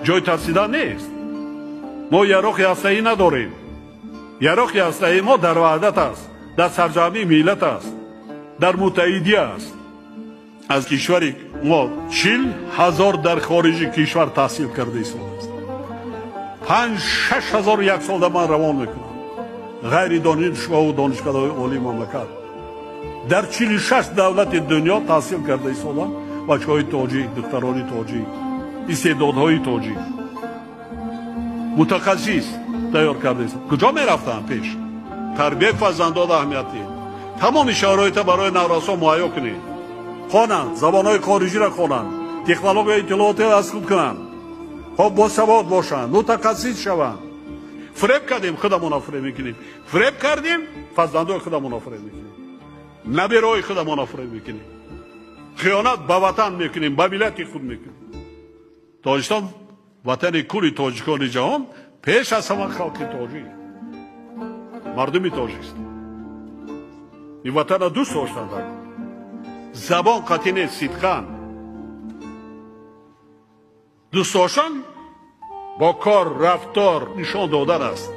Ҷой тарсидан нест. Мо яроқи ҳастаӣ надорем. Яроқи ҳастаи мо дар ваҳдат аст, дар сарҷамъии миллат аст, дар муттаҳидӣ аст. Аз кишвари мо 40 000 дар хориҷи кишвар таҳсил карда истодааст. 5-6 ҳазор як солда ман равон мекунам ғайри донишгоҳу донишкадаҳои олии мамлакат. Дар 46 давлати дунё таҳсил карда истоданд бачаҳои тоҷик, духтарони тоҷик, истеъдодҳои тоҷик, мутахассис тайёр карда. Куҷо мерафтанд пеш? Тарбияи фарзандон аҳамият диҳед, тамоми шароита барои наврасон муҳайё кунед. Хонанд, забонҳои хориҷиро хонанд, технологияи иттилоотиро аз худ кунанд, хоб, босавод бошанд, мутахассис шаванд. Фиреб кардем, худамона фиреб мекунем. Фиреб кардем, фарзандои худамона фиреб мекунем, набераҳои худамона фиреб мекунем, хиёнат ба ватан мекунем, ба миллати худ мекунем. Тоҷикистон ватани кулли тоҷикони ҷаҳон, пеш аз ҳама халқи тоҷик, мардуми Тоҷикистон. Ин ватанро дӯст доштанд. Забон қатъӣ нест, сидқан дӯст доштан бо кор, рафтор нишон додан аст.